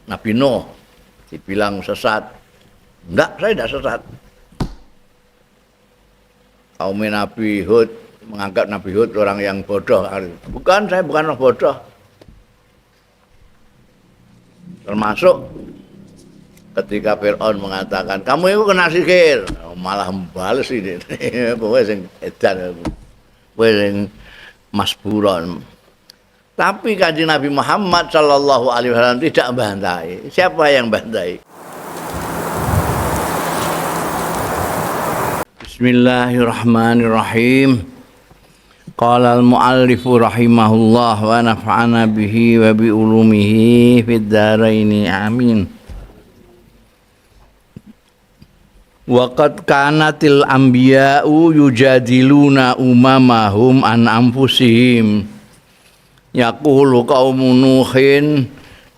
Nabi Nuh dibilang sesat. Enggak, saya tidak sesat. Kaum Nabi Hud menganggap Nabi Hud orang yang bodoh. Bukan, saya bukan orang bodoh. Termasuk ketika Fir'aun mengatakan, kamu itu kena sihir, malah bales ini. Kowe sing edan, kowe sing masburon. Tapi Kanjeng Nabi Muhammad sallallahu alaihi wasallam tidak bantai. Siapa yang bantai? Bismillahirrahmanirrahim. Qala al-muallifu rahimahullah wa nafa'ana bihi wa bi ulumihi fid dharaini amin. Wa qad kanatil anbiya'u yujadiluna umamahum an anfusihim. Yaqulu qaumu Nuhin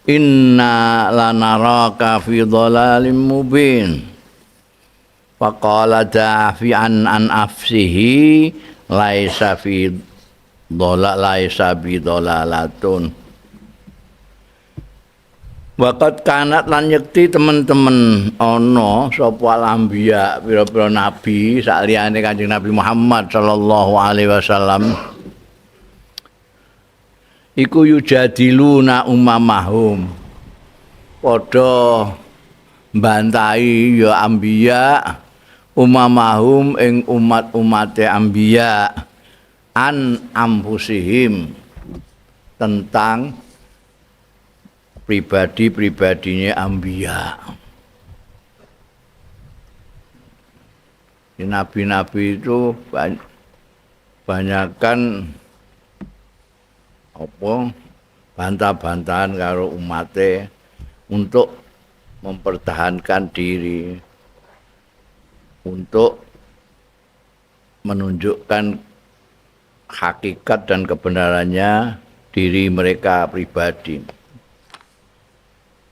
inna lanaraka fi dhalalim mubin. Faqala dafi'an an afsihi laisa fi dhalal laisa bi dhalalatun. Waqat kanat lan yekti temen-temen ana sapa al-anbiya pira-pira nabi sakliyane Kanjeng Nabi Muhammad sallallahu alaihi wasallam iku yujadiluna umamahum, padha mbantai ya anbiya umamahum ing umat-umate anbiya an ampusihim tentang pribadi-pribadinya anbiya. Nabi-nabi itu banyakkan apa bantah-bantahan karo umate untuk mempertahankan diri, untuk menunjukkan hakikat dan kebenarannya diri mereka pribadi.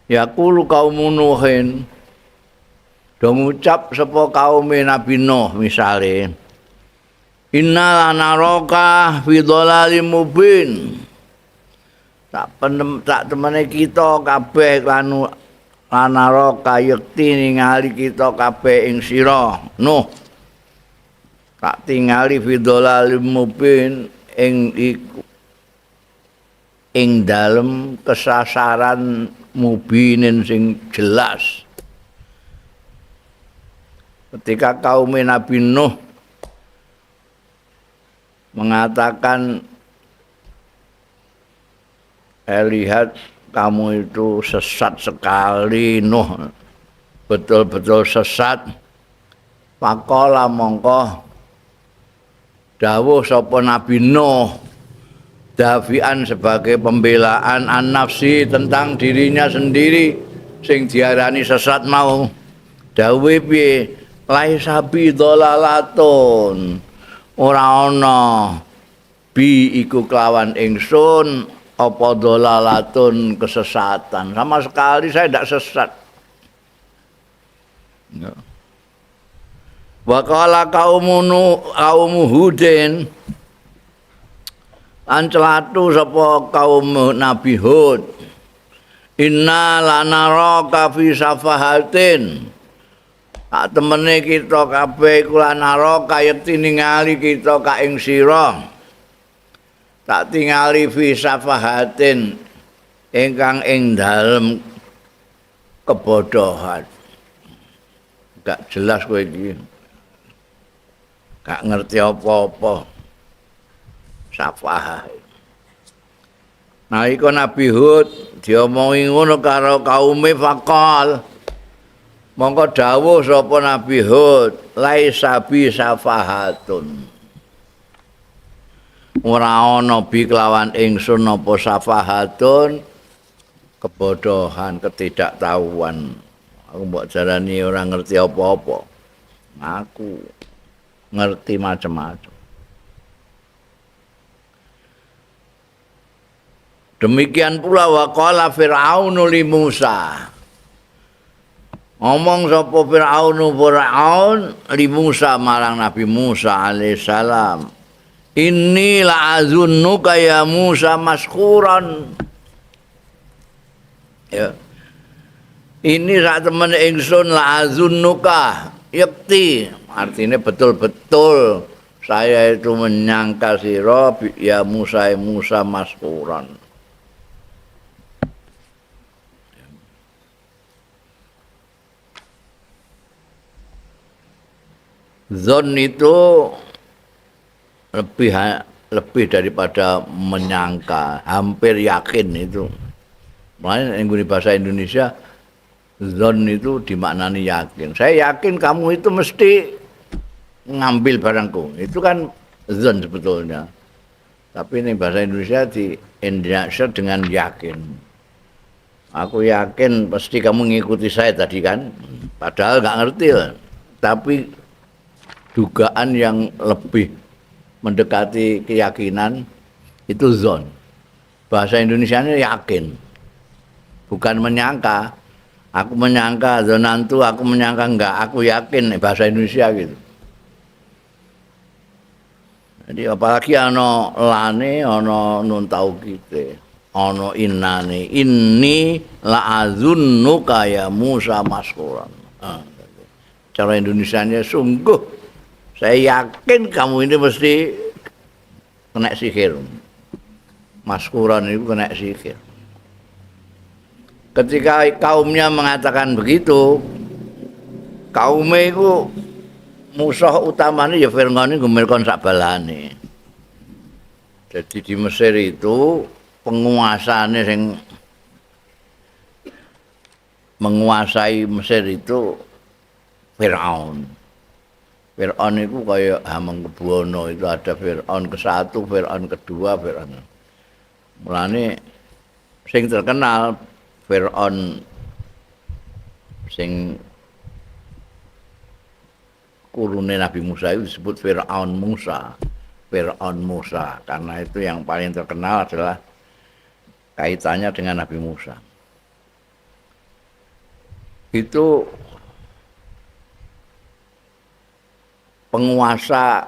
Yaqulu kaumu Nuhin, do ngucap sapa kaume Nabi Nuh misale, inna lanaraka fi dhalalim mubin. Tak temene kita kabeh lan lanaraka yekti ningali kita kabeh ing sira Nuh. Tak tingali fi dhalalim mubin ing iku ing dalem kesasaran mubinin sing jelas. Ketika kaum Nabi Nuh mengatakan, saya lihat kamu itu sesat sekali Nuh, betul-betul sesat. Pakola mongko dawuh sapa Nabi Nuh dafian sebagai pembelaan an-nafsi tentang dirinya sendiri sing diarani sesat mau. Dawuhe piye? Laisa bi dhalalatun, ora ana bi iku kelawan ingsun apa dhalalatun kesesatan. Sama sekali saya tidak sesat. Wa qala kaumu Hudin, ancelatu sapa kaum Nabi Hud, inna lanaraka fi safahatin. Tak temene kita kabeh iku lanaraka yekti ningali kita ka ing sira. Tak tingali fi safahatin ingkang ing dalem kebodohan. Gak jelas kowe iki. Gak ngerti apa-apa. Safah. Nalika Nabi Hud diomongi ngono karo kaume faqal, mongko dawuh sapa Nabi Hud, laisa bi safahatun, ora ana bi kelawan ingsun apa safahatun, kebodohan, ketidaktahuan. Aku mbok jarani ora ngerti apa-apa. Aku ngerti macam-macam. Demikian pula waqala Fir'aunu li Musa. Ngomong sapa Fir'aunu Fir'aun li Musa marang Nabi Musa alaihissalam. Inni la'azunnuka ya Musa maskuran. Ya. Ini sak temen ingsun la azunnuka yakti, artinya betul-betul saya itu menyangka sira ya Musa Musa maskuran. Zon itu lebih daripada menyangka, hampir yakin itu. Makanya yang guna bahasa Indonesia zon itu dimaknani yakin. Saya yakin kamu itu mesti ngambil barangku. Itu kan zon sebetulnya. Tapi ini bahasa Indonesia di Indonesia dengan yakin. Aku yakin pasti kamu ngikuti saya tadi kan. Padahal nggak ngerti lah. Tapi dugaan yang lebih mendekati keyakinan itu zon. Bahasa Indonesianya yakin. Bukan menyangka. Aku menyangka zonantu, aku menyangka enggak, aku yakin bahasa Indonesia gitu. Jadi apalagi ana lane, ana nun taukite, ana innane, inni la azunnuka ya Musa maskuran. Cara Indonesianya sungguh saya yakin kamu ini mesti kena sihir. Maskuran itu kena sihir. Ketika kaumnya mengatakan begitu, kaumnya itu musuh utamanya ya Fir'aun itu Fir'aun sak balane. Jadi di Mesir itu penguasane sing menguasai Mesir itu Fir'aun. Fir'aun itu kaya Hamengkubuwono, itu ada Fir'aun ke-1, Fir'aun ke-2, Fir'aun. Mulane sing terkenal Fir'aun sing kurune Nabi Musa itu disebut Fir'aun Musa. Fir'aun Musa, karena itu yang paling terkenal adalah kaitannya dengan Nabi Musa. Itu penguasa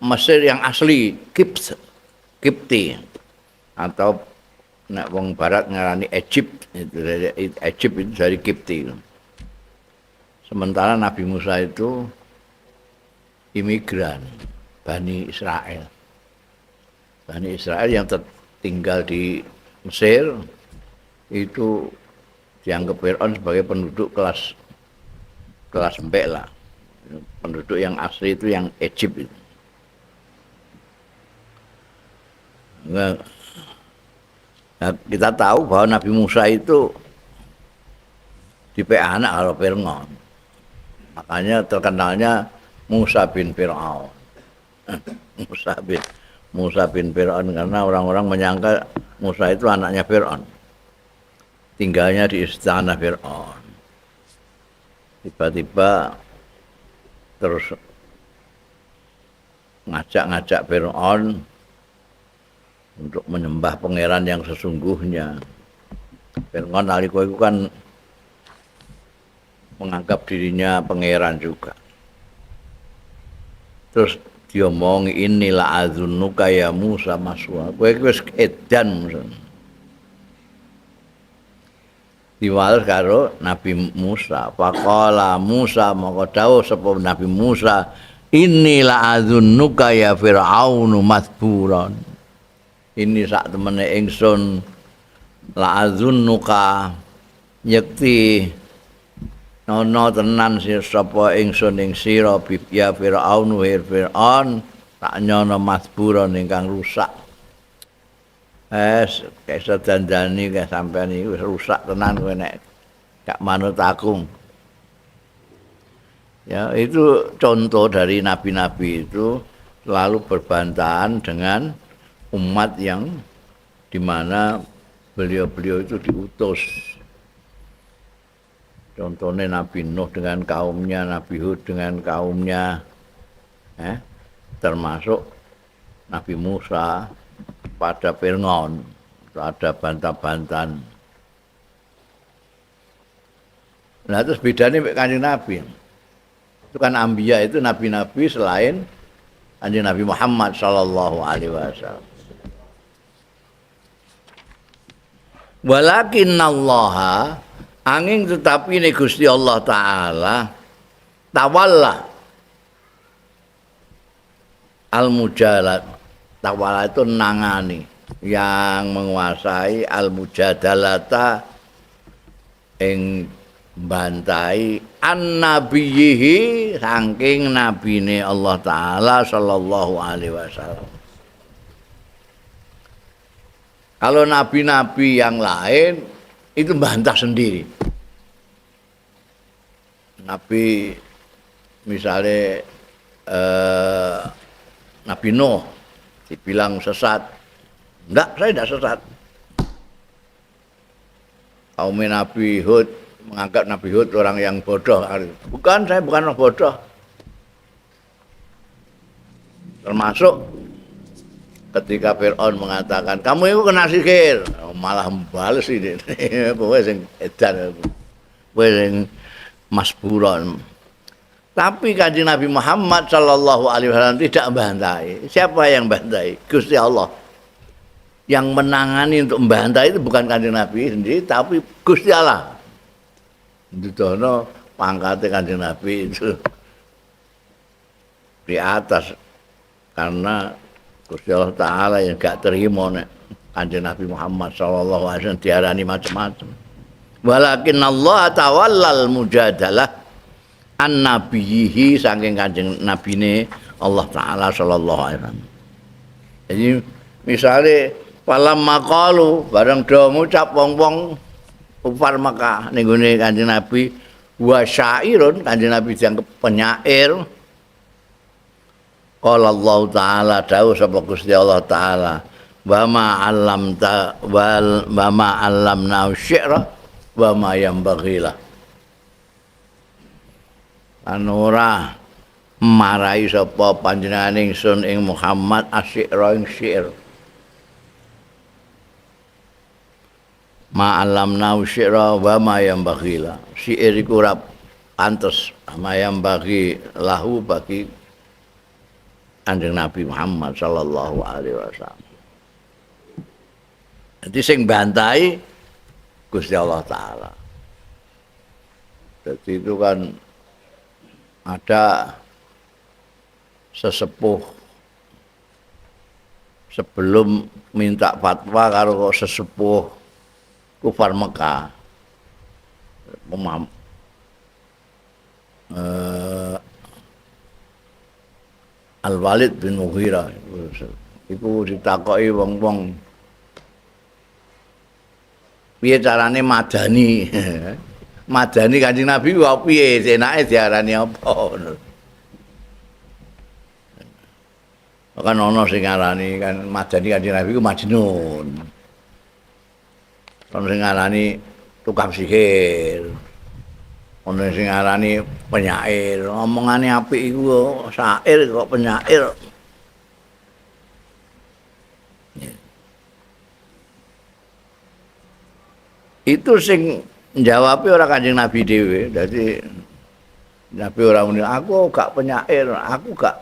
Mesir yang asli, Kipti, atau nek wong barat ngarani Egypt, itu dari Egypt itu dari Kipti. Sementara Nabi Musa itu imigran Bani Israel. Bani Israel yang tinggal di Mesir itu dianggap Fir'aun sebagai penduduk kelas mbek lah. Penduduk yang asli itu yang Egypt itu. Nah, kita tahu bahwa Nabi Musa itu dipek anak karo Fir'aun. Makanya terkenalnya Musa bin Fir'aun. Musa bin Fir'aun, karena orang-orang menyangka Musa itu anaknya Fir'aun. Tinggalnya di istana Fir'aun. Tiba-tiba terus ngajak-ngajak Fir'aun untuk menyembah pangeran yang sesungguhnya. Fir'aun nalika iku kan menganggap dirinya pangeran juga. Terus diomongi, inilah azunnuka ya Musa maswa. Kowe iki wis edan Musa. Diwales karo Nabi Musa. Faqala Musa, moko dawuh sapa Nabi Musa, inilah azunnuka ya Fir'aunu masburan. Ini sak temene ingsun la azunnuka yekti nono tenan sapa ingsun ing sira ya Fir'aunu Fir'aun tak nyono masburan ingkang rusak. Es kesa dandani kaya sampean iki wis rusak tenan kowe nek gak manut aku. Ya, itu contoh dari nabi-nabi itu selalu berbantahan dengan umat yang dimana beliau-beliau itu diutus. Contohnya Nabi Nuh dengan kaumnya, Nabi Hud dengan kaumnya, termasuk Nabi Musa pada Fir'aun, ada bantah-bantahan. Nah terus bedanya dengan Kanjeng Nabi. Itu kan Anbiya itu nabi-nabi selain Kanjeng Nabi Muhammad sallallahu alaihi wasallam. Walakinnallaha Angin tetapi ini Gusti Allah Ta'ala tawalla al-mujalat. Tawalla itu nangani, yang menguasai al-mujadalata ing bantai an-nabiyihi saking nabine Allah Ta'ala sallallahu alaihi wasallam. Kalau nabi-nabi yang lain itu bantah sendiri. Nabi misalnya Nabi Nuh dibilang sesat. Enggak, saya tidak sesat. Kaum Nabi Hud menganggap Nabi Hud orang yang bodoh. Bukan, saya bukan orang bodoh. Termasuk ketika Fir'aun mengatakan, kamu itu kena sihir, malah bales ini. Pokoknya sing edan, pokoknya sing masburon. Tapi Kanjeng Nabi Muhammad sallallahu alaihi wasallam tidak membantai. Siapa yang membantai? Gusti Allah. Yang menangani untuk membantai itu bukan Kanjeng Nabi sendiri, tapi Gusti Allah. Dudono pangkatnya Kanjeng Nabi itu di atas, karena Gusti Allah Ta'ala yang gak terima nek Kanjeng Nabi Muhammad sallallahu alaihi wasallam diarani macam-macam. Walakin Allah tawallal mujadalah an nabiyihi saking Kanjeng Nabine Allah Ta'ala sallallahu alaihi wasallam. Jadi misalnya falamma qalu bareng do ngucap wong-wong kufar Mekah ning gone Kanjeng Nabi wa syairun, Kanjeng Nabi dianggap penyair. Qala Allah Ta'ala dawuh sapa Gusti Allah Ta'ala wa ma 'allamta wal wa ma 'allamna syi'ra wa ma yanbaghi lah. Lan ora marai sapa panjenengan ingsun ing Muhammad asy'ira ing syair. Ma 'allamna syi'ra wa ma yanbaghi lah. Syair iku ora pantes ma yanbaghi lahu bagi Kanjeng Nabi Muhammad sallallahu alaihi wasallam. Jadi sing bantai Gusti Allah Ta'ala. Jadi itu kan ada sesepuh sebelum minta fatwa karo sesepuh kufar Mekah. Al-Walid bin Mughirah iku ditakoki wong-wong piye carane madani. Madani Kanjeng Nabi ku piye enake diarani apa ngono. Kan ana sing ngarani kan madani Kanjeng Nabi ku majnun. Ana sing ngarani tukang sihir. Ana sing ngarani penyair, omongane apik iku syair kok penyair. Itu sing njawabe ora Kanjeng Nabi dhewe. Dadi Nabi ora muni aku gak penyair, aku gak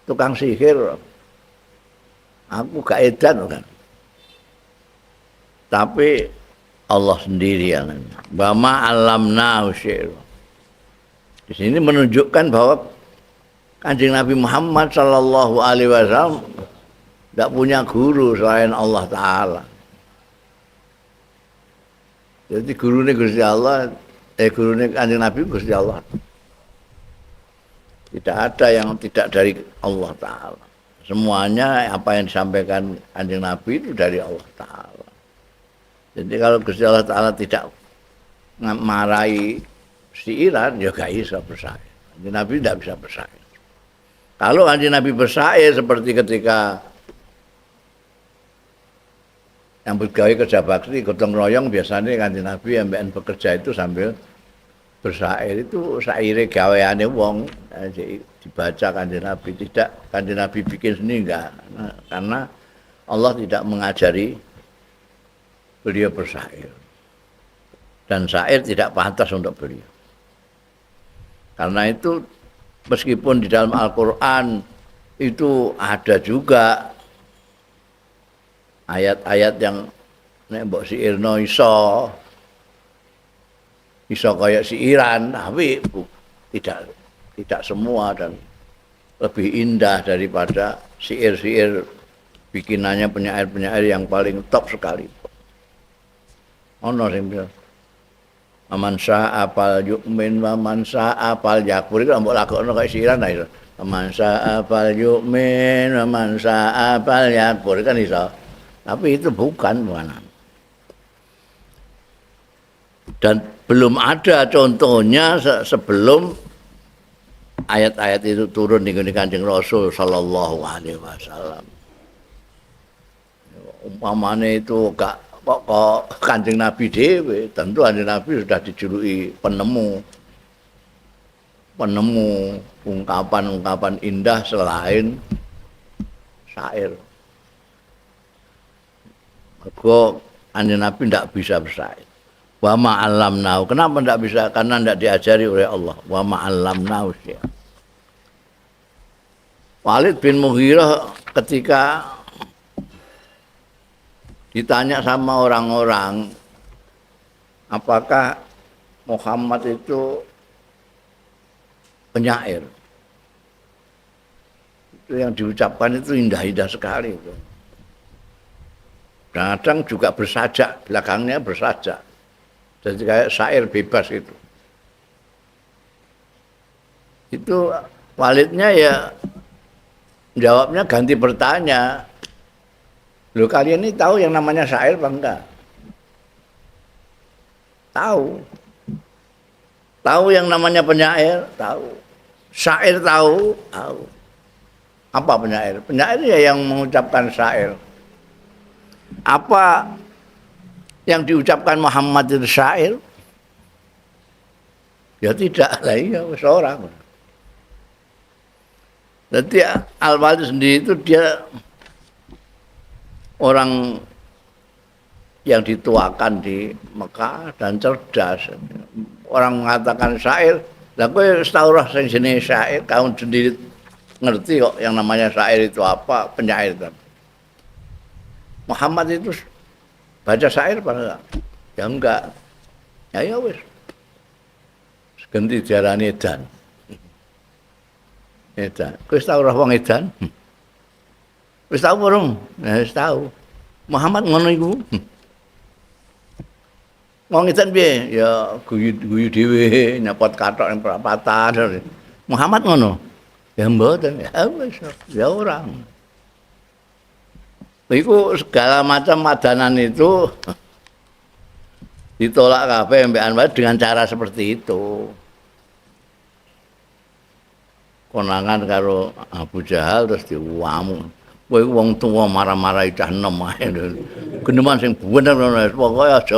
tukang sihir, aku gak edan kan. Tapi Allah sendiri yang wa ma 'allamnahu syi'ra. Di sini menunjukkan bahwa Kanjeng Nabi Muhammad sallallahu alaihi wasallam tidak punya guru selain Allah Ta'ala. Jadi gurune Gusti Allah, gurune Kanjeng Nabi Gusti Allah. Tidak ada yang tidak dari Allah Ta'ala. Semuanya apa yang disampaikan Kanjeng Nabi itu dari Allah Ta'ala. Jadi kalau Gusti Allah Ta'ala tidak marahi siiran, ya gak bisa bersair. Kanjeng Nabi tidak bisa bersair. Kalau Kanjeng Nabi bersair seperti ketika yang bergawe kerja bakti, gotong royong, biasanya Kanjeng Nabi yang bekerja itu sambil bersair, itu saire gaweane wong dibaca Kanjeng Nabi. Tidak Kanjeng Nabi bikin sendiri, enggak, karena Allah tidak mengajari beliau bersair, dan syair tidak pantas untuk beliau. Karena itu meskipun di dalam Al-Quran itu ada juga ayat-ayat yang nek mbok siirno iso, Iso kaya siiran, tapi tidak semua dan lebih indah daripada siir-siir bikinannya penyair-penyair yang paling top sekali. Ono sing bilang, man syaa fal yu'min wa man syaa fal yakfur, iku mbok lakokno kaya siiran ta iso. Man syaa fal yu'min wa man syaa fal yakfur kan iso. Tapi itu bukan bukan. Dan belum ada contohnya sebelum ayat-ayat itu turun di Kanjeng Rasul sallallahu alaihi wasallam. Umpamane itu gak kok Kanjeng Nabi dhewe, tentu Kanjeng Nabi sudah dijuluki penemu. Penemu ungkapan-ungkapan indah selain syair. Mergo Kanjeng Nabi ndak bisa bersair. Wa ma'allamnahu. Kenapa ndak bisa? Karena ndak diajari oleh Allah. Wa ma'allamnahu. Walid bin Mughirah ketika ditanya sama orang-orang, apakah Muhammad itu penyair? Itu yang diucapkan itu indah-indah sekali itu. Kadang juga bersajak, belakangnya bersajak. Jadi kayak syair bebas itu. Itu Walidnya ya jawabnya ganti bertanya. Loh, kalian ini tahu yang namanya syair apa enggak? Tahu. Tahu yang namanya penyair? Tahu. Syair tahu? Tahu. Apa penyair? Penyair ya yang mengucapkan syair. Apa yang diucapkan Muhammad itu syair? Ya tidak lah, iya seorang. Jadi Al-Walid sendiri itu dia orang yang dituakan di Mekah dan cerdas. Orang mengatakan syair, lah kowe wis tau roh sing jenenge syair, kamu sendiri ngerti kok yang namanya syair itu apa, penyair itu. Muhammad itu baca syair apa enggak? Ya enggak. Ya ya wis. Ganti diarani edan. Edan. Kowe wis tau roh wong edan? Wis tau urung? Ya wis tau. Muhammad ngono iku. Wong edan piye? Ya guyu-guyu dhewe, nyopot kathok ning perapatan. Muhammad ngono. Ya mboten. Ya wis, ya ora. Iku segala macam madanan itu ditolak kabeh mbek Anwar dengan cara seperti itu. Konangan karo Abu Jahal terus diwamu. Kowe iku wong tuwa marah-marah cah enom ae. Geneman sing bener ngono pokoke aja.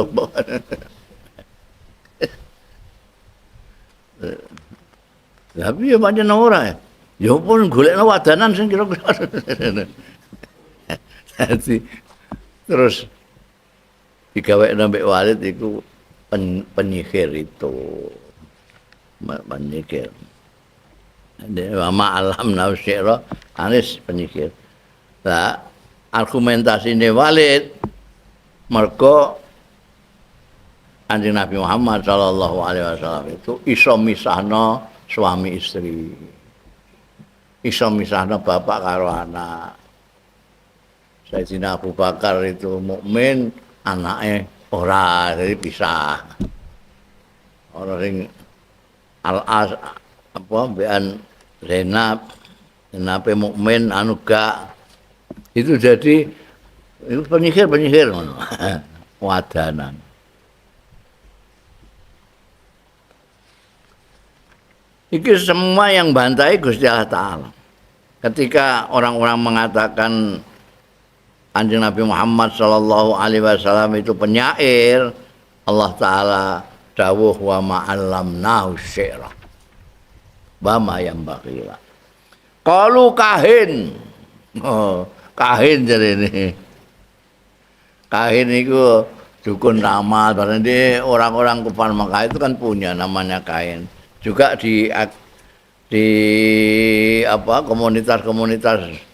Tapi ya pancen ora ya. Ya pun golekno wadanan sing kira-kira. Jadi terus digawekno mbek Walid iku penyihir itu. Penyihir. Wa ma'alam nausira anis penyihir. Lah argumentasine Walid mergo Kanjeng Nabi Muhammad sallallahu alaihi wasallam itu iso misahno suami istri. Iso misahno bapak karo anak. Sayyidina Abu Bakar itu mukmin, anake ora, jadi pisah. Ana sing al-as apa mbekan Zainab, Zainabe mukmin anu gak. Itu jadi itu penyihir-penyihir ngono. Wadanan. Iki semua yang bantai Gusti Allah Ta'ala. Ketika orang-orang mengatakan Kanjeng Nabi Muhammad sallallahu alaihi wasallam itu penyair, Allah Ta'ala dawuh wa ma'allamnahu syi'ra wa ma yanbaghi la. Qalu kahin. Oh, kahin jarene. Kahin iku dukun ramal, berarti orang-orang kufar Mekah itu kan punya namanya kahin. Juga di apa komunitas-komunitas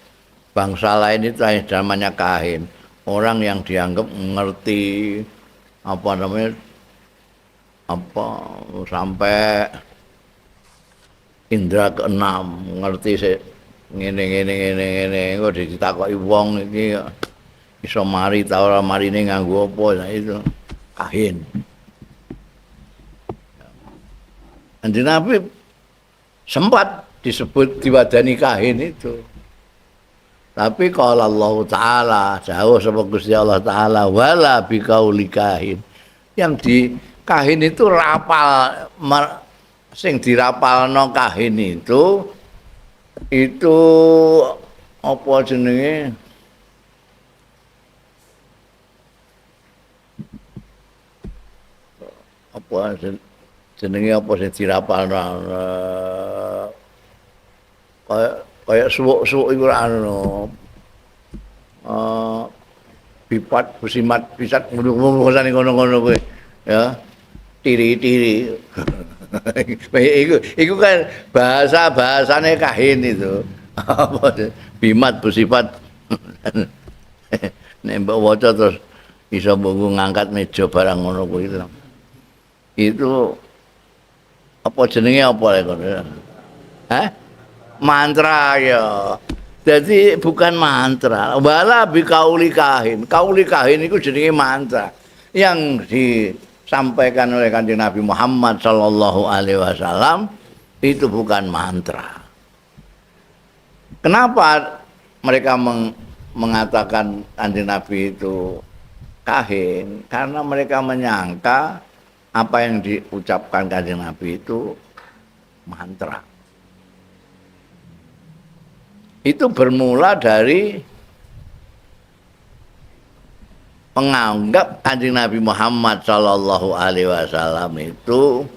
bangsa lain itu namanya kahin, orang yang dianggap ngerti apa namanya apa sampai indra keenam ngerti sik ngene ngene ngene ngene engko ditakoki wong iki iso mari ta ora marine nganggo apa, nah itu kahin. Kanjeng Nabi sempat disebut diwadani kahin itu. Tapi qala Allah Ta'ala, jauh sapa Gusti Allah Ta'ala, wala biqauli kahin. Yang di kahin itu rapal, sing dirapalno kahin itu apa jenenge? Apa jenenge apa sing dirapalno? Kaya suwuk-suwuk iku anu bipat busimat bisat ngono-ngono ngono-ngono kuwi ya, tiri-tiri. Iku kan bahasa-bahasane kahin itu. Apa bimat busifat. Nek mbok waca terus iso mbok ngangkat meja barang ngono kuwi. Itu apa jenenge apa lek ngono? Hah? Mantra ya. Jadi bukan mantra. Wala biqauli kahin. Kauli kahin itu jenenge mantra yang disampaikan oleh Kanjeng Nabi Muhammad sallallahu alaihi wasallam itu bukan mantra. Kenapa mereka mengatakan Kanjeng Nabi itu kahin? Karena mereka menyangka apa yang diucapkan Kanjeng Nabi itu mantra. Itu bermula dari menganggap Kanjeng Nabi Muhammad sallallahu alaihi wasallam itu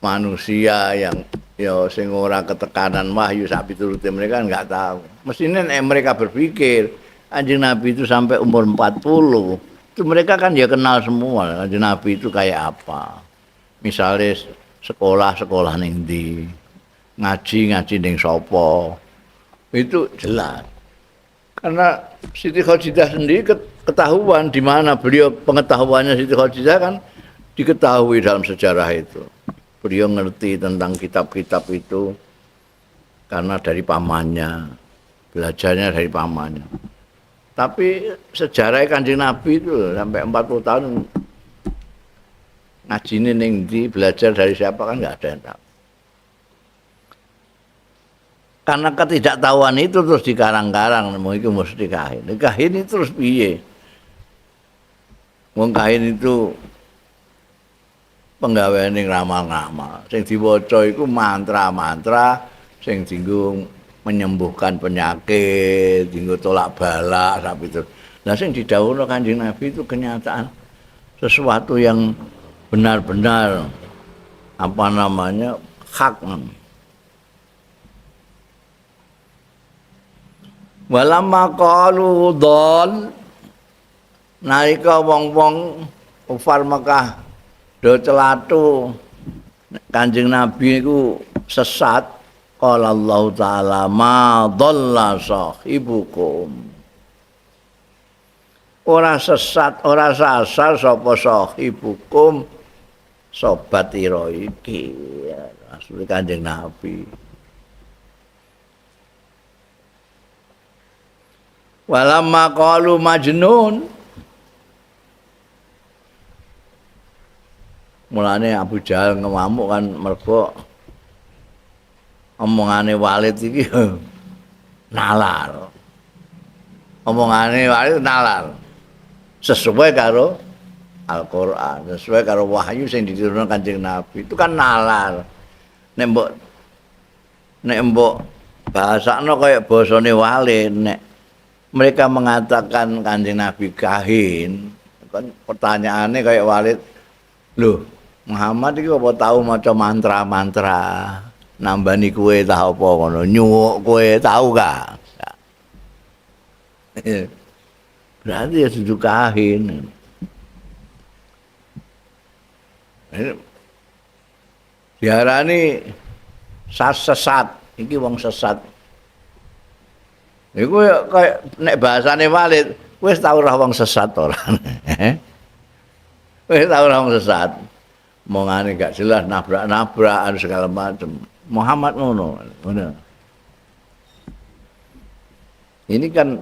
manusia yang ya sing ora ketekanan wahyu sak piturute mereka enggak tahu. Mestine nek mereka berpikir Kanjeng Nabi itu sampai umur 40, itu mereka kan ya kenal semua Kanjeng Nabi itu kayak apa. Misalnya sekolah-sekolah ning ndi, ngaji-ngaji ning sapa. Itu jelas. Karena Siti Khadijah sendiri ketahuan di mana beliau, pengetahuannya Siti Khadijah kan diketahui dalam sejarah itu. Beliau ngerti tentang kitab-kitab itu karena dari pamannya, belajarnya dari pamannya. Tapi sejarah Kanjeng Nabi itu sampai 40 tahun ngajine ning ndi, belajar dari siapa kan nggak ada yang tahu. Karena ketidaktahuan itu terus dikarang-karang, mau iku mesti kahin. Kahin itu terus piye? Wong kahin itu penggaweane ramal-ramal. Sing diwaca iku mantra-mantra sing dienggo menyembuhkan penyakit, dienggo tolak balak sak pitu. Lah sing didhawuhna Kanjeng Nabi itu kenyataan sesuatu yang benar-benar apa namanya hak. Walamma qalu dhal, nalika wong-wong kufar Mekah do celatu Kanjeng Nabi iku sesat, qala Allah taala ma dhalla sahibukum. Ora sesat, ora sasar sapa sahibukum, sobat ira iki, asli Kanjeng Nabi. Walamma qalu majnun. Mulane Abu Jahal ngamuk kan mergo omongane Walid iki nalar. Omongane Walid nalar. Sesuai karo Al-Qur'an, sesuai karo wahyu sing diturunkan Kanjeng Nabi. Itu kan nalar. Nek mbok bahasakno kaya basane Walid, nek mereka mengatakan Kanjeng Nabi kahin, kan pertanyaannya kayak Walid, loh Muhammad iki apa tau maca mantra-mantra, nambani kowe ta apa ngono, nyuwuk kowe tau gak? Berarti ya dudu kahin. Diarani sesat, iki wong sesat. Iku ya kaya nek bahasane Walid, wis tau ora wong sesat ora. Wis tau ora wong sesat. Omongane gak jelas, nabrak-nabrakan segala macam. Muhammad ngono, ngono. Ini kan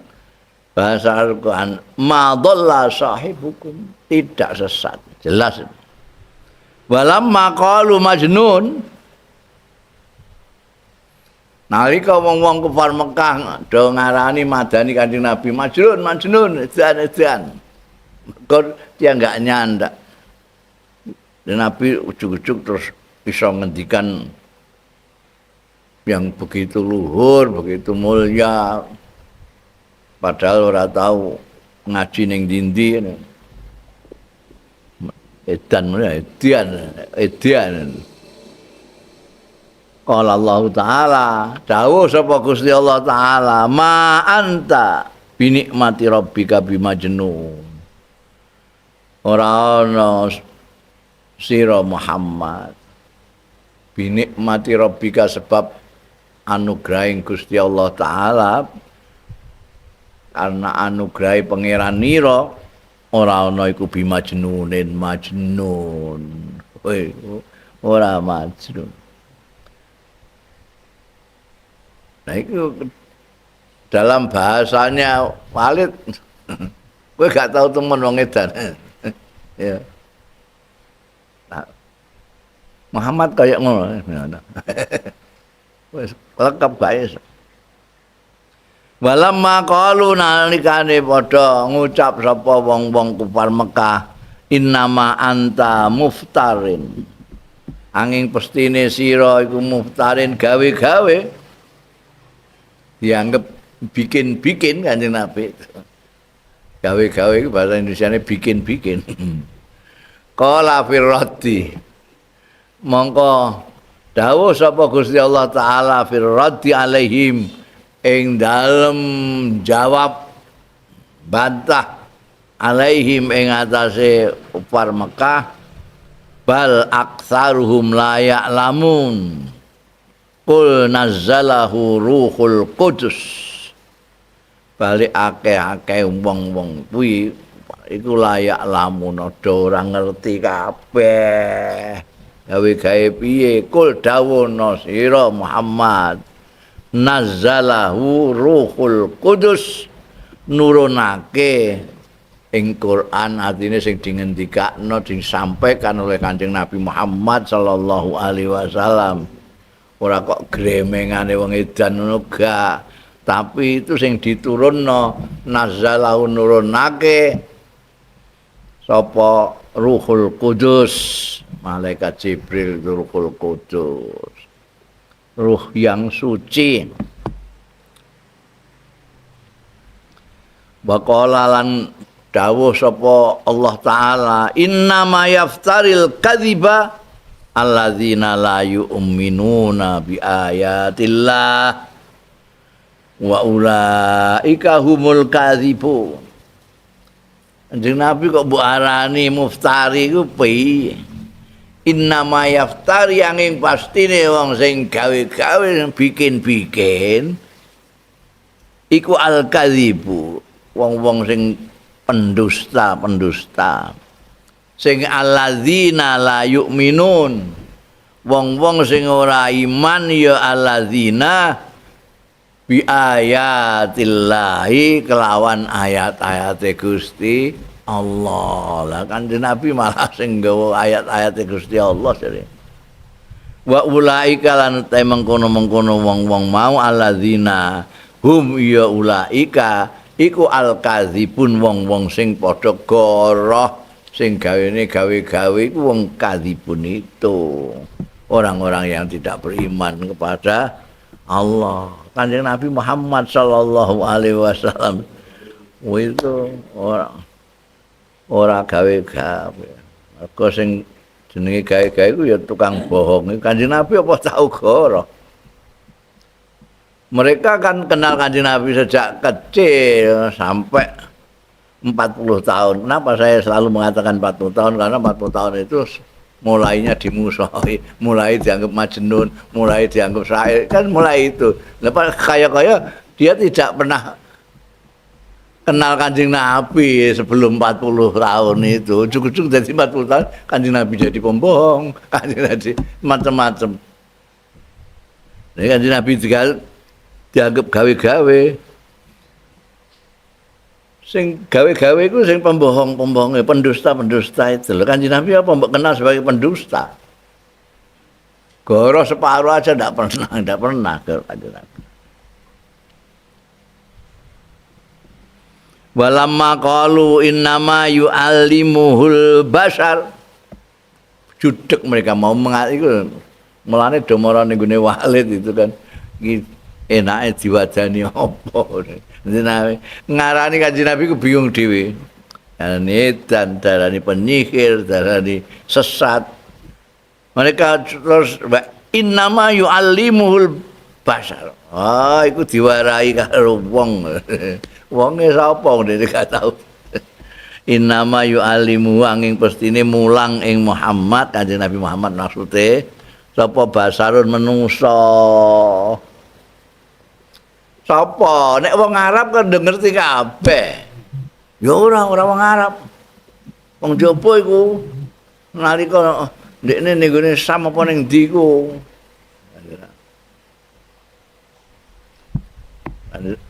bahasa Al-Quran, ma dhalla sahibukum, tidak sesat, jelas. Walamma qalu majnun, nalika wong-wong kufar Mekah do ngarani madani Kanjeng Nabi majnun, majnun, edan, edan. Mergo dia enggak nyandak. Dan Nabi ujug-ujug terus bisa ngendikan yang begitu luhur, begitu mulia. Padahal ora tahu ngaji ning ndi-ndi. Edan, edan, edan. Qala Allah Ta'ala, dawuh sapa Gusti Allah Ta'ala, ma anta binikmati rabbika bimajnun. Ora ana sira Muhammad binikmati rabbika sebab anugerahing Gusti Allah Ta'ala, karena anugerah pangeran nira ora ana iku bimajnunin majnun. Kowe ora majnun. Nah itu dalam bahasanya Walid, kowe gak tahu temen wong edan. Ya. Nah, Muhammad kayak ngono. Wis lengkap bae. Walamma qalu nalikane padha ngucap sapa wong-wong kufar Mekah, innama anta muftarin. Angin pestine sira iku muftarin gawe-gawe. Dianggap bikin-bikin Kanjeng Nabi. Gawe-gawe iku bahasa Indonesiane bikin-bikin. Qala firraddi. Mongko dawuh sapa Gusti Allah Ta'ala firraddi alaihim ing dalem jawab bantah alaihim ing atase kufar Mekah, bal aktsaruhum la ya'lamun. Qul nazzalahu ruhul qudus. Balik akeh-akeh wong-wong kuwi iku layak lamun ada ora ngerti kabeh. Gawe-gawe piye? Kul dawuhna sira Muhammad, nazzalahu ruhul qudus, nurunake ing Quran, artine sing dingendikakno disampaikan oleh Kanjeng Nabi Muhammad sallallahu alaihi wasallam. Ora kok gremengane wong edan ngono gak, tapi itu sing diturunno, nazzalahu nurunake sapa Ruhul Qudus, malaikat Jibril itu Ruhul Qudus, ruh yang suci. Waqala lan dawuh sapa Allah Ta'ala, innama yaftaril kadziba alladzina la yu'minuna bi ayatillah wa ulaika humul kadzibun. Kanjeng Nabi kok mbok arani muftari iku piye? Innama yaftari angin pastine wong sing gawe-gawe sing bikin-bikin iku al-kadzibu, wong-wong sing pendusta-pendusta. Sing alladzina la yu'minun, wong-wong sing ora iman ya alladzina bi ayatillahi kelawan ayat-ayate Gusti Allah. Lah Kanjeng Nabi malah sing nggawa ayat-ayate Gusti Allah jare. Wa ulaika lan te mengkono-mengkono wong-wong mau alladzina hum ya ulaika iku al-kadzibun, wong-wong sing padha goroh, sing gawene gawe-gawe iku wong kadzibun itu, orang-orang yang tidak beriman kepada Allah. Kanjeng Nabi Muhammad sallallahu alaihi wasallam itu ora gawe-gawe. Mergo sing jenenge gawe-gawe iku ya tukang bohong. Kanjeng Nabi apa tau goroh? Mereka kan kenal Kanjeng Nabi sejak kecil sampai 40 tahun. Kenapa saya selalu mengatakan 40 tahun? Karena 40 tahun itu mulainya dimusuhi, mulai dianggap majnun, mulai dianggap syair, kan mulai itu. Lepas kaya-kaya dia tidak pernah kenal Kanjeng Nabi sebelum 40 tahun itu. Ujuk-ujuk jadi 40 tahun Kanjeng Nabi jadi pembohong, Kanjeng Nabi macam-macam. Jadi Kanjeng Nabi juga dianggap gawe-gawe. Sing gawe-gawe iku sing pembohong-pembohong, pendusta-pendusta itu. Lho Kanjeng Nabi apa mbok kenal sebagai pendusta? Goroh separuh aja ndak pernah ke Kanjeng Nabi. Walamma qalu innama yu'allimuhul bashar. Judek mereka mau iku mulane do mara ning gone Walid itu kan iki enake diwadani apa. Ngarani Kanjeng Nabi ku bingung dhewe. Darani edan, darani penyihir, darani sesat. Mereka terus innama yu'allimuhul bashar. Ah, iku diwarai karo wong. Wonge sapa ngene gak tau. Innama yu'allimu angin pestine mulang ing Muhammad, Kanjeng Nabi Muhammad maksude sapa basarun menungso. Sapa? Nek wong Arab kan ngerti kabeh. Ya ora wong Arab. Wong jaba iku nalika ndekne ning gone Sam apa ning ndi iku.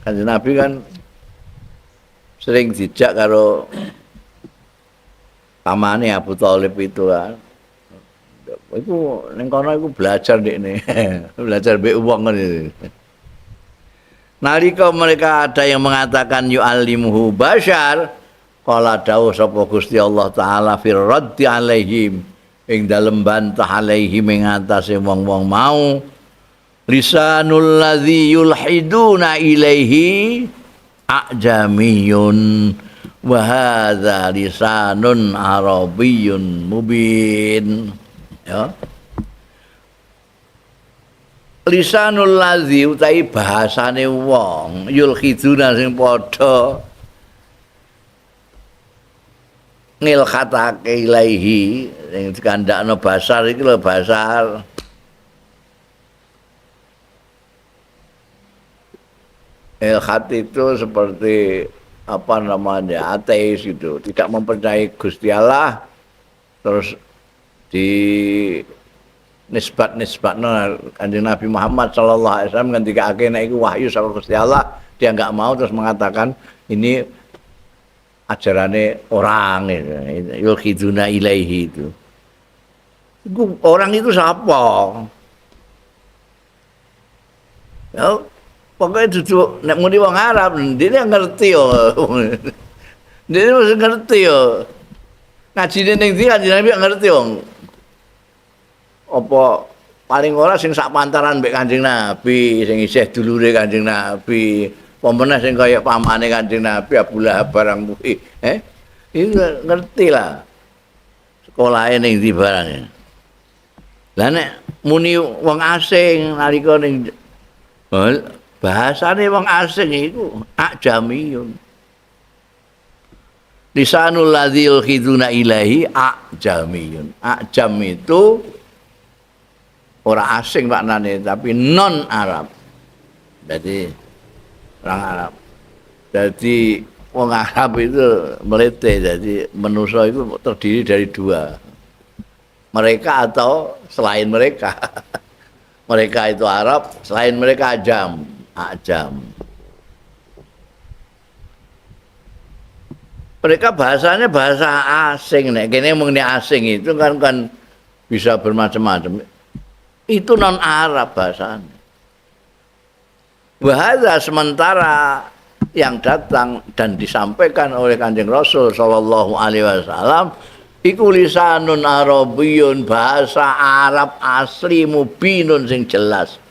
Kanjeng Nabi kan sering dijak karo pamane Abu Thalib itu kan. Iku ning kono iku belajar ndekne. Belajar mbek wong ngene. Nalika mereka ada yang mengatakan yu'allimuhu bashar, qala dawuh sapa Gusti Allah taala fir raddi alaihim ing dalem bantah alaihim ing atase wong-wong mau lisanul ladzi yulhiduna ilaihi a'jamiyun wa hadza lisanun arabiyyun mubin. Ya. Lisanul ladzi utawi bahasane wong yulhiduna sing padha ngilkhatake ilaihi sing dikandakno basar iki lho basar. Ilhad itu seperti apa namanya ateis itu, tidak mempercayai Gusti Allah, terus di nisbat-nisbatno Kanjeng Nabi Muhammad sallallahu alaihi wasallam ngendikake nek iku wahyu saka Gusti Allah, dia enggak mau terus mengatakan ini ajarane orang itu, yulhiduna ilaihi itu. Orang itu siapa? Ya, pokoknya duduk nek muni wong Arab, dia ngerti yo. Dia mesti ngerti yo. Ngajine ning ndi Kanjeng Nabi ngerti wong. Apa paling ora sing sak pantaran mbek Kanjeng Nabi, sing isih dulure Kanjeng Nabi, apa meneh sing kaya pamane Kanjeng Nabi Abu Lahab barang kuwi, Itu ngerti lah. Sekolahe ning ndi barang. Lah nek muni wong asing nalika ning bahasane wong asing iku ajamiyun. Lisanul ladzi yulhiduna ilaihi ajamiyun. Ajam itu ora asing maknane, tapi non Arab. Jadi orang Arab. Jadi wong Arab itu melete, jadi manusia itu terdiri dari dua. Mereka atau selain mereka. Mereka itu Arab, selain mereka ajam. Ajam. Mereka bahasanya bahasa asing. Nek kene muni asing itu kan bisa bermacam-macam. Itu non Arab bahasanya. Bahasa sementara yang datang dan disampaikan oleh Kanjeng Rasul sallallahu alaihi wasallam iku lisanun arabiyyun, bahasa Arab asli mubinun sing jelas.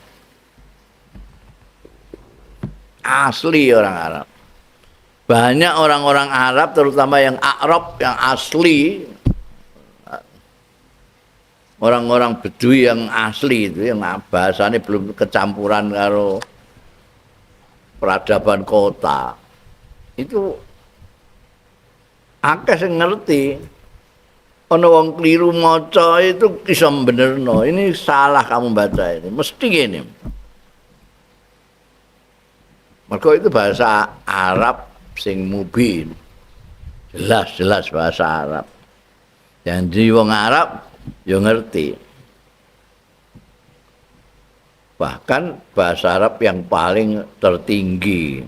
Asli orang Arab. Banyak orang-orang Arab terutama yang Arab yang asli, orang-orang Bedui yang asli itu yang bahasanya belum kecampuran karo peradaban kota. Itu akeh sing ngerti. Ana wong keliru maca itu iso benerno. Ini salah kamu baca ini. Mesti gini. Mergo itu bahasa Arab sing mubin. Jelas-jelas bahasa Arab. Yang di wong Arab ya ngerti. Bahkan bahasa Arab yang paling tertinggi.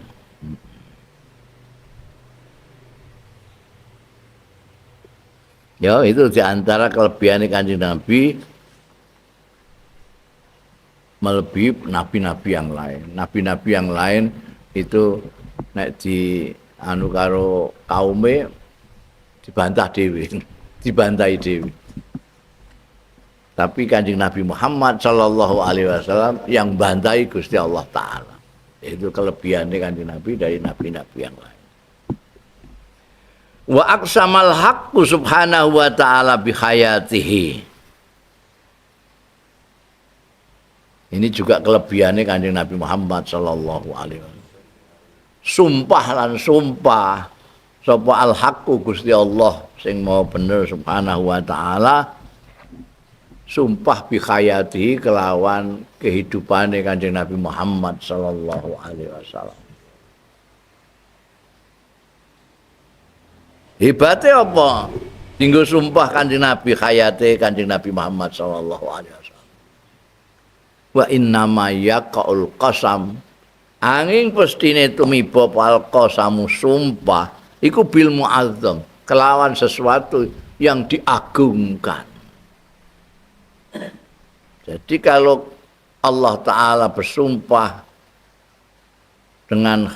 Ya, itu diantara kelebihan Kanjeng Nabi melebihi nabi-nabi yang lain. Nabi-nabi yang lain itu nek di anu karo kaume dibantah dhewe, dibantai dhewe. Tapi Kanjeng Nabi Muhammad sallallahu alaihi wasallam yang bantai Gusti Allah Ta'ala. Itu kelebihannya Kanjeng Nabi dari nabi-nabi yang lain. Wa aqsamal haqqu subhanahu wa ta'ala bi hayatihi. Ini juga kelebihannya Kanjeng Nabi Muhammad sallallahu alaihi wasallam. Sumpah lan sumpah sapa al haqqu Gusti Allah sing maha bener subhanahu wa ta'ala, sumpah bi hayatihi kelawan kehidupane Kanjeng Nabi Muhammad sallallahu alaihi wasallam. Hebate apa? Dinggo sumpah Kanjeng Nabi hayate Kanjeng Nabi Muhammad sallallahu alaihi wasallam. Wa innama yaqaul qasam, angin pestine tumiba pal qasamu sumpah iku bil muazzam, kelawan sesuatu yang diagungkan. Jadi kalau Allah Ta'ala bersumpah dengan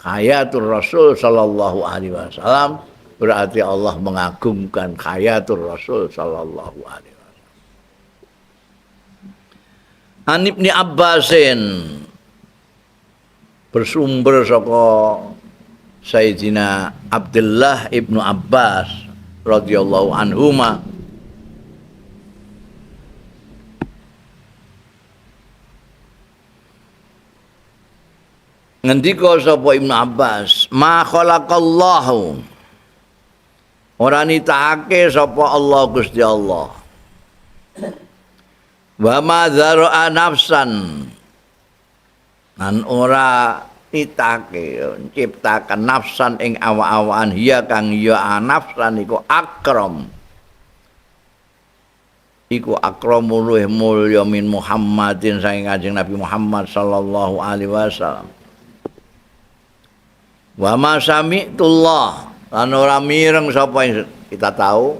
hayatul Rasul sallallahu alaihi wasallam, berarti Allah mengagungkan hayatul Rasul sallallahu alaihi wasallam. An Ibni Abbasin, bersumber saka Sayyidina Abdullah ibnu Abbas radhiyallahu anhuma, ngendika sapa Ibnu Abbas, ma khalaqallahu, ora nitahake sapa Allah Gusti Allah, wa ma dzara'a nafsan, lan ora nitahake ciptakan nafsan ing awak-awakan, hiya kang ya nafsan iku akram, iku akramu luwih mulya min Muhammadin saking Kanjeng Nabi Muhammad sallallahu alaihi wasallam. Wa ma sami'tullah, lan ora mireng sapa ingsun. Kita tahu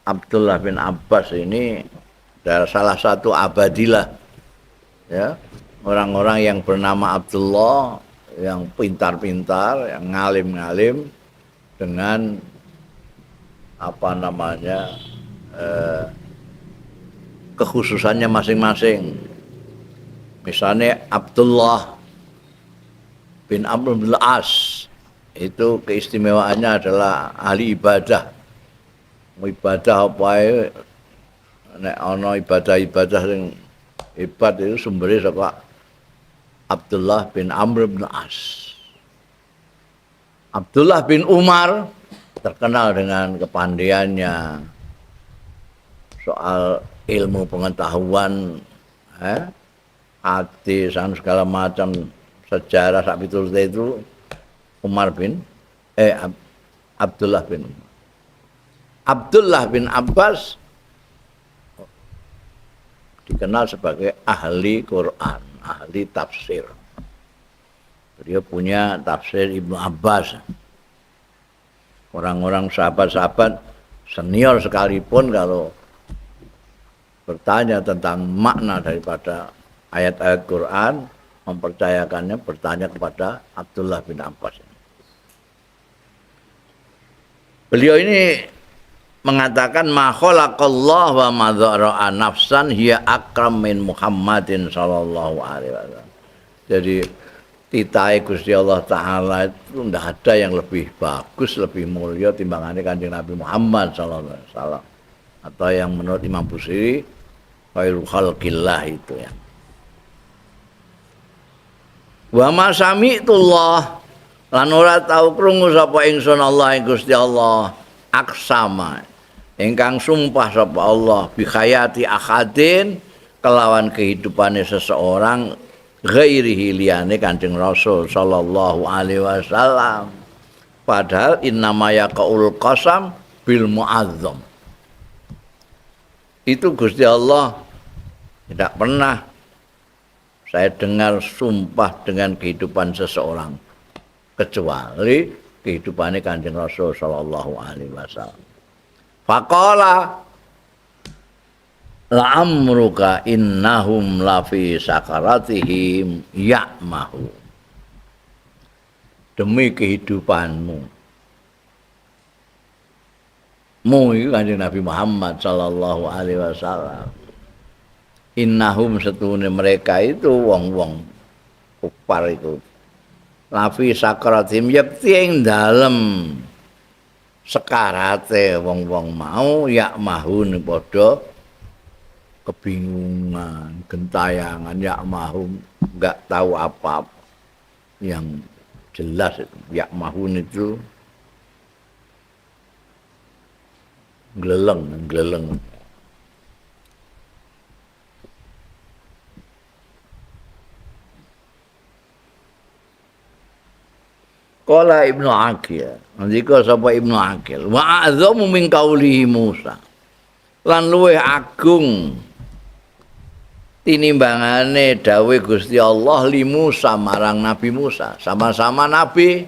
Abdullah bin Abbas ini adalah salah satu abadilah, ya, orang-orang yang bernama Abdullah yang pintar-pintar, yang ngalim-ngalim dengan apa namanya kekhususannya masing-masing. Misalnya Abdullah bin Amr bin As itu keistimewaannya adalah ahli ibadah. Ibadah apa ae nek ana ibadah-ibadah sing hebat itu sumbernya saka Abdullah bin Amr bin As. Abdullah bin Umar terkenal dengan kepandaiannya soal ilmu pengetahuan, hadis dan segala macam sejarah sak piturute itu Umar bin Abdullah bin Umar. Abdullah bin Abbas dikenal sebagai ahli Quran, ahli tafsir. Beliau punya tafsir Ibnu Abbas. Orang-orang sahabat-sahabat senior sekalipun kalau bertanya tentang makna daripada ayat-ayat Quran, mempercayakannya bertanya kepada Abdullah bin Abbas. Beliau ini mengatakan ma khalaqallahu wa ma dzara'a nafsan hiya akram min Muhammadin sallallahu alaihi wasallam. Jadi titahe Gusti Allah Ta'ala itu ndak ada yang lebih bagus, lebih mulia timbangane Kanjeng Nabi Muhammad sallallahu alaihi wasallam, atau yang menurut Imam Busiri khairu khalqillah itu ya. Wa ma sami'tullah, lan ora tau krungu sapa ingsun Allah ing Gusti Allah aksama ingkang sumpah sapa Allah bi hayati ahadin kelawan kehidupane seseorang ghairihi liyane Kanjeng Rasul sallallahu alaihi wasallam. Padahal innama yaqul qasam bil muazzam. Itu Gusti Allah tidak pernah saya dengar sumpah dengan kehidupan seseorang kecuali kehidupannya Kanjeng Rasul sallallahu alaihi wasallam. Faqala la'amruka innahum lafi sakaratihim ya'mahu. Demi kehidupanmu. Mu itu Kanjeng Nabi Muhammad sallallahu alaihi wasallam. Innahum setune mereka itu wong-wong kufar itu lafi sakaratim yakti ing dalem sekarate wong-wong mau ya'mahun padha kebingungan, gentayangan, ya'mahun enggak tahu apa-apa. Yang jelas ya'mahun itu gleleng, gleleng. Qala Ibnu Aqil, ngendika sapa Ibnu Aqil, wa a'zamu min qaulihi Musa. Lan luwih agung tinimbangane dawuh Gusti Allah li Musa marang Nabi Musa, sama-sama nabi.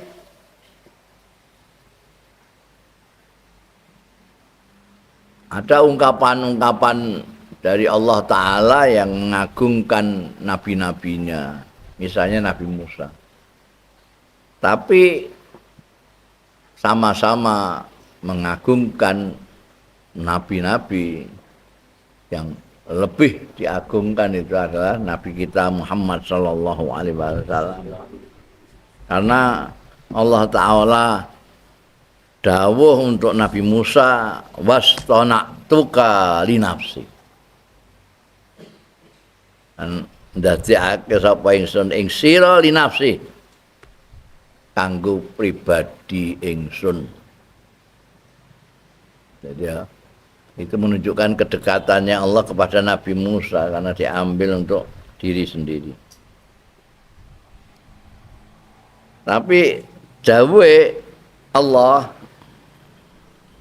Ada ungkapan-ungkapan dari Allah Ta'ala yang mengagungkan nabi-nabinya, misalnya Nabi Musa. Tapi sama-sama mengagungkan nabi-nabi, yang lebih diagungkan itu adalah Nabi kita Muhammad Sallallahu Alaihi Wasallam. Karena Allah Ta'ala dawuh untuk Nabi Musa, wastona'tuka li nafsi. Dan ndadekake sapa ingsun ing sira li nafsi, kanggo pribadi ingsun. Jadi ya, itu menunjukkan kedekatannya Allah kepada Nabi Musa karena diambil untuk diri sendiri. Tapi dawuhe Allah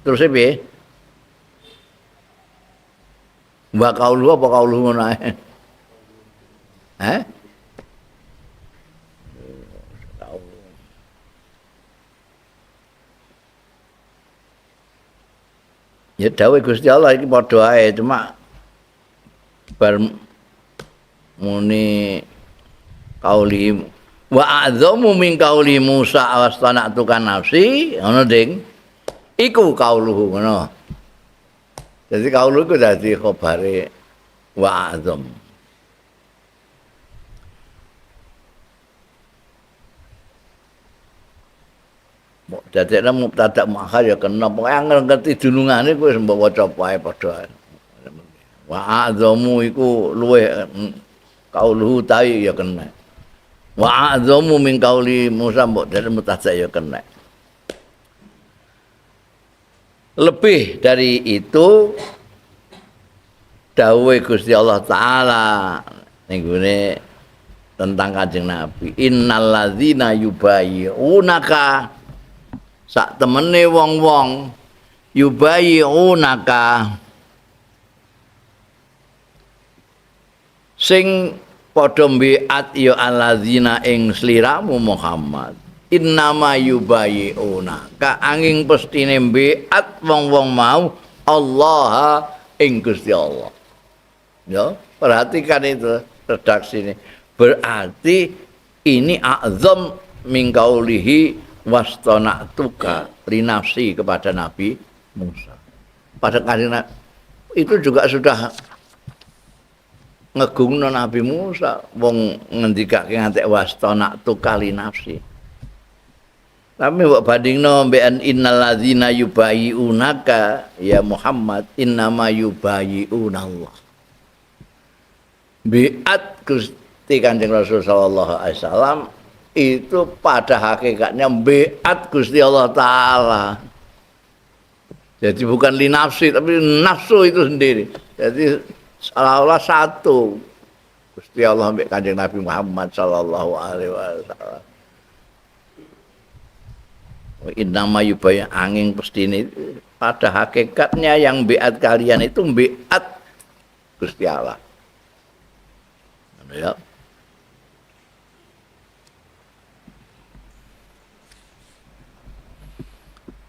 terus piye? Wa qaulu apa qaulu ngono ae? Hah? Ya dawuh Gusti Allah iki padha ae, cuma bar muni kauli wa a'dhamu min kauli Musa wastana'tuka nafsi ngono ding. Iku kauluhu ngono. Jadi kaulu iku dadi khabare wa a'dzam. Dadekne mubtada muakhir ya kena, pokoke angel ngerti dunungane kuwi wis mbok waca wae padha. Wa a'dzamu iku luwih kauluhu ta'i ya kena. Wa a'dzamu min kauli Musa mbok dadekne mubtada ya kena. Lebih dari itu dawuhe Gusti Allah Ta'ala ning gone tentang Kanjeng Nabi, innalladzina yubayyi'unaka, sak temene wong-wong yubayyi'unaka sing padha mbiat ya alladzina ing sliramu Muhammad, innama yubayyi'unaka angin pestine mbiat wong-wong mau Allah ing Gusti Allah. Ya, perhatikan itu redaksi ini. Berarti ini a'zam min qaulihi wastona'tuka li nafsi kepada Nabi Musa. Pada karena itu juga sudah ngegungno Nabi Musa wong ngendikake ngantek wastona'tuka li nafsi. Tapi mbok bandingno mbekan innalladzina yubayyi'unaka ya Muhammad innama yubayyi'unallah. Biat Gusti Kanjeng Rasul sallallahu alaihi wasallam itu pada hakikatnya biat Gusti Allah Ta'ala. Jadi bukan li nafsi tapi nafsu itu sendiri. Jadi seolah-olah satu. Gusti Allah ambek Kanjeng Nabi Muhammad sallallahu alaihi wasallam. Innama yubaya angin pestine pada hakikatnya yang biat kalian itu biat Gusti Allah. Ya.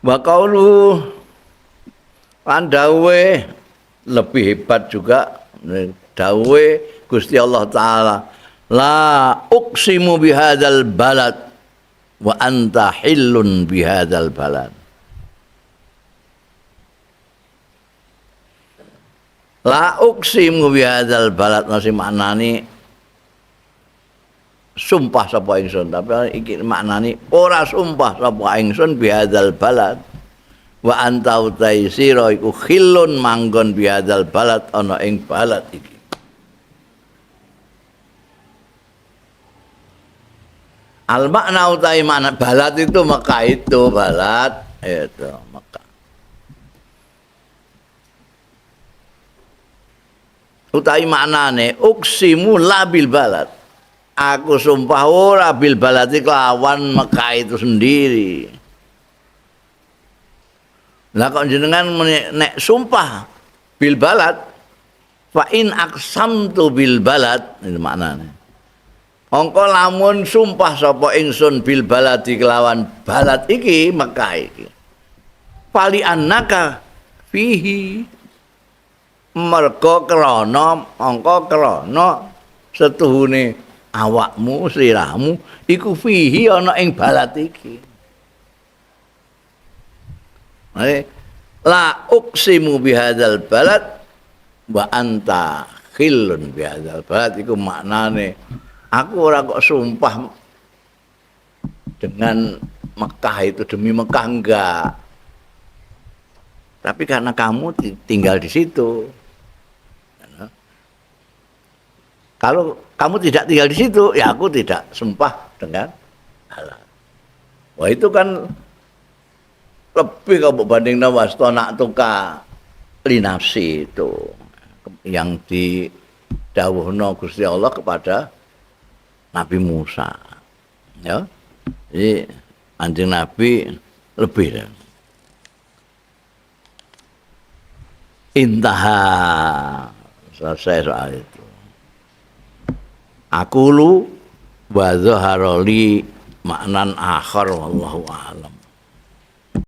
Wa qaulu lan dawe lebih hebat juga dawe Gusti Allah Ta'ala, la uqsimu bihadzal balad wa anta hillun bihadzal balad. La uqsimu bihadzal balad masih maknani sumpah sapa ingsun, tapi iki maknani ora sumpah sapa ingsun bihadzal balad wa anta utai sira iku khillun manggon bihadzal balad ana ing balad iki. Al makna utai makna balad itu Mekah, itu balad itu Mekah. Utai maknane uksimu labil balad. Aku sumpah ora bil baladi kelawan Mekah itu sendiri. Lah kok jenengan nek sumpah bil balad fa in aqsamtu bil balad itu maknane. Angka lamun sumpah sapa ingsun bil baladi kelawan balad iki Mekah iki. Fali annaka fihi merga krana angka krana setuhune awakmu sirahmu iku fihi ana ing balad iki. La uqsimu bihadzal balad wa anta khillun bihadzal balad iku maknane aku ora kok sumpah dengan Mekah itu demi Mekah enggak. Tapi karena kamu tinggal di situ. Kalau kamu tidak tinggal di situ, ya aku tidak sumpah dengan Allah. Wah itu kan lebih kalau banding wastonak tuka linafsi itu yang didhawuhna Gusti Allah kepada Nabi Musa. Ya. Jadi anjing Nabi lebih. Intaha, selesai soal itu. Aku lu wa zaharali maknan akhar wallahu a'lam.